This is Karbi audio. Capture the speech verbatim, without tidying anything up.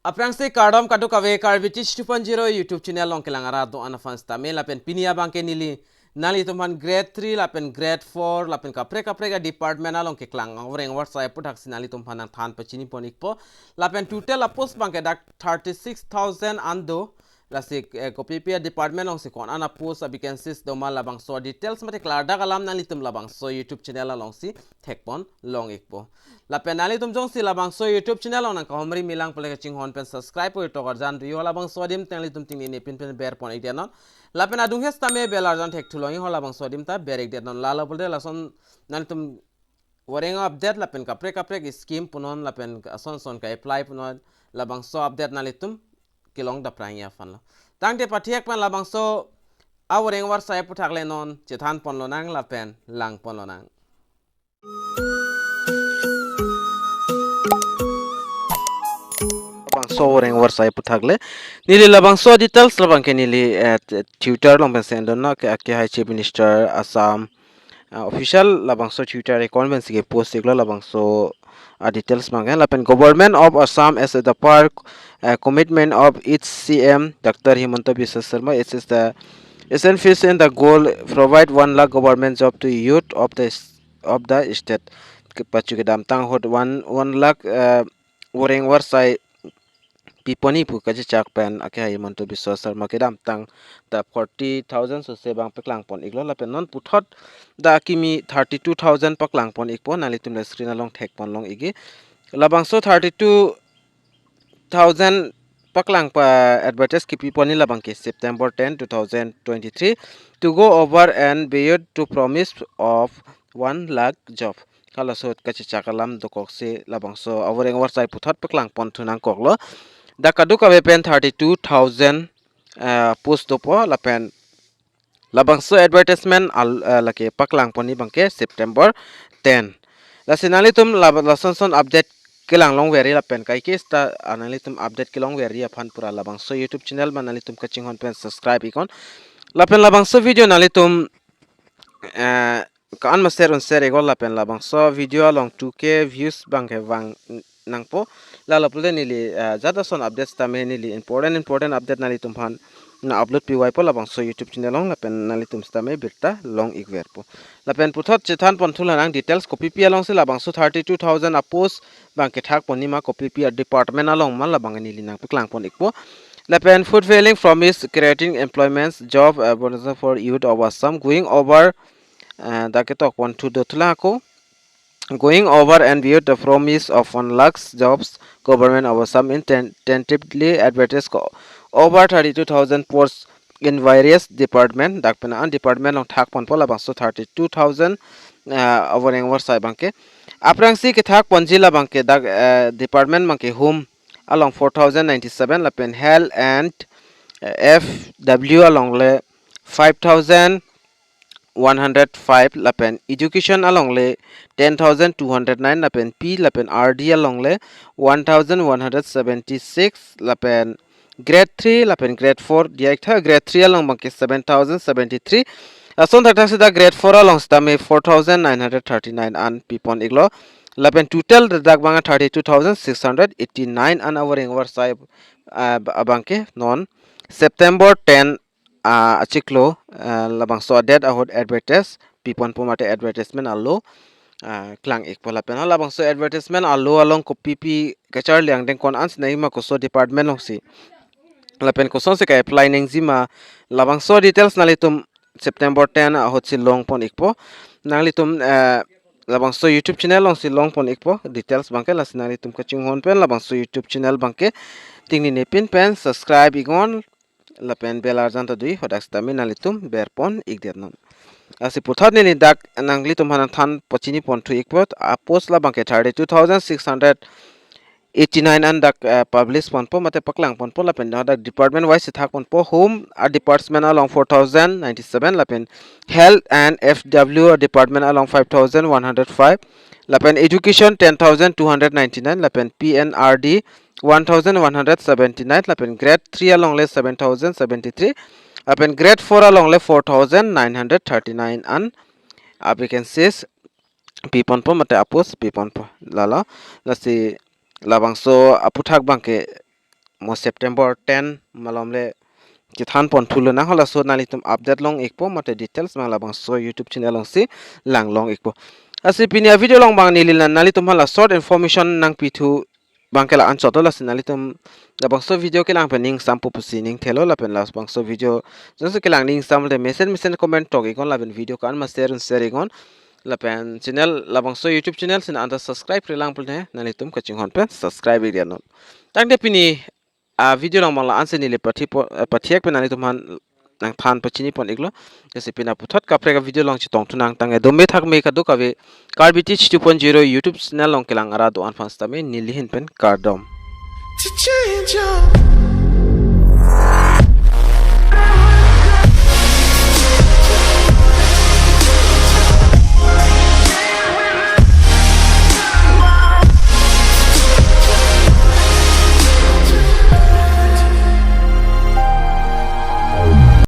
Aphrangsi kardom kadokave Karbi Teach two point zero YouTube channel along kelang arat do-an aphan sitame lapen pini abangke neli nanglitum aphan grade three lapen grade four lapen kaprek kaprek a-department along keklang avoreng avarsai aputhaksi nanglitum aphan nangthan pachini pon ikpo. Lapen total a-post abangke dak thirty six thousand an do. Lasi, eh, kopi pi a-department alongsi ko-an a-post a-vacancies doma labangso details mate klardak alam nanglitum labangso YouTube channel alongsi thekpon long ikpo. Lapen nanglitum jongsi labangso YouTube channel along nangkahumri milang pule kachinghon pen subscribe oi tok arjan do-i ho labangso adim nanglitum tingnine pin pen berpon ikdet non. Lapen adung he sitame bell arjan thek thulong-i ho labangso adim ta ber ikdet non. Lalo pule lason nanglitum avoreng update lapen kaprek kaprek scheme punon lapen ason son ka-apply punon labangso update nanglitum kelong dapprang-i aphan lo. Tangte pathiak pen labangso avoreng avarsai aputhak le non chethan pon lonang lapen lang pon lonang. Labangso avoreng avarsai aputhak le neli labangso details labangke neli, eh, Twitter along pensi endon na ke, akehai Chief Minister Assam, ah, official labangso Twitter account pensi ke-post iklo labangso, ah, details abangke. Lapen Government of Assam as a the part, ah, commitment of its C M Doctor Himanta Biswa Sarma, it is the essential in the goal provide one lakh government job to youth of the s-, of the state. Ke pachu kedamtang ahut one, one lakh, ah, avoreng avarsai pipon-i pu kachechak pen akehai Himanta Biswa Sarma kedamtang ta forty thousand sose abang paklang pon iklo lapen non puthot dak kimi thirty two thousand paklang pon ikpo, nanglitum le screen along thek pon long ikji. Labangso thirty two thousand paklang pa advertise kipi pon-i labangke September ten, two thousand twenty-three to go over and beyond to promise of one lakh job. Halaso ahut kachechak alam dokoksi labangso avoreng avarsai puthot paklang pon thu nangkoklo. Dak kadokave pen thirty two thousand, eh, post dopo lapen labangso advertisement al-, eh, lake paklang pon-i abangke September ten. Lasi nanglitum lab-, lason son update kelang longverji lapen kaike seta, ah, nanglitum update kelongverji aphan pura labangso YouTube channel ma nanglitum kachinghon pen subscribe iknon. Lapen labangso video nanglitum, eh, ko-an ma share un share iknon lapen labangso video along two K views abangke vang nangpo. Lalo pule neli, eh, jat ason update sitame neli important important update nanglitum aphan na-upload piwaipo labangso YouTube channel along lapen nanglitum sitame birta long ikverpo. Lapen puthot chethan pon thu lonang details kopi pi alongsi labangso thirty two thousand a-post abang kethak pon-i ma kopi pi a-department along ma labang neli nangpaklang pon ikpo. Lapen fulfilling promise creating employments job, eh, bonus for youth of Assam going over, eh, dak ketok pon thu do thu lang ako. Going over and beyond the promise of one lakh jobs, Government of Assam in ten-, tentatively advertise ko over thirty two thousand posts in various department. Dak pen an department along thak ponpo labangso thirty two thousand, uh, avoreng avarsai abangke. Aphrangsi kethak ponji labangke dak, uh, department abangke home along four thousand ninety seven lapen health and, uh, F W along le five thousand one hundred five lapen education along le ten thousand two hundred nine lapen P lapen R D along le one thousand one hundred seventy six lapen grade three lapen grade four diya iktha. Grade three along abangke seven thousand seventy three. Lason thakthak seta grade four along sitame four thousand nine hundred thirty nine an pipon iklo. Lapen total dak abang thirty two thousand six hundred eighty nine an avoreng avarsai, ah, abangke non September ten, ah, achiklo, ah, labangso a-date ahut advertise piponpo mate advertisement alo, ah, klang ikpo lapen labangso advertisement alo along kopi pi kacharli angdeng ko-an si nangji ma koso department alongsi lapen kosonsi ka-apply nangji ma labangso details nanglitum September ten ahutsi long pon ikpo. Nanglitum, eh, labangso YouTube channel alongsi long pon ikpo details abangke. Lasi nanglitum kachinghon pen labangso YouTube channel abangke tingnine pin pen subscribe iknon lapen bell arjan ta do-i hadak sitame nanglitum berpon ikdet non. Lasi puthot neli dak nanglitum aphan nangthan pachini pon thu ikpo, a-post labangke thirty two thousand six hundred eighty nine an dak, eh, publish ponpo mate paklang ponpo lapen dak department wise thak ponpo. Home a-department along four thousand ninety seven lapen health and F W department along five thousand one hundred five lapen education ten thousand two hundred ninety nine lapen P and R D one thousand one hundred seventy nine lapen grade three along le seven thousand seventy three lapen grade four along le four thousand nine hundred thirty nine an a-vacancies piponpo mate a-post piponpo. Lalo, lasi labangso aputhak abangke mo September ten malom le chethan pon thulo nang, halaso nanglitum update long ikpo mate details abang labangso YouTube channel alongsi lang long ikpo. Lasi pini a-video along abang neli la nanglitum aphan la short information nangpithu abang ke la-anchot lo, lasi nanglitum labangso video kelang pen ning sampo pusi ning thelo lapen labangso video jongsi kelang ning sam te mesen mesen comment tok iknon lapen video ko-an ma share un share iknon lapen channel labangso YouTube channel si anta subscribe-re lang pulote nanglitum kachinghon pen subscribe-re non. Tangte pini a-video along abang la-ansi neli pathi po, eh, pathek pen nanglitum aphan nangthan pachini pon iklo. Lasi pini puthot kaprek a-video along chetong thu nang tangte dome thakme kadokave Karbi Teach two point zero YouTube channel along kelang arat do-an aphan sitame neli ahin pen kardom. To change your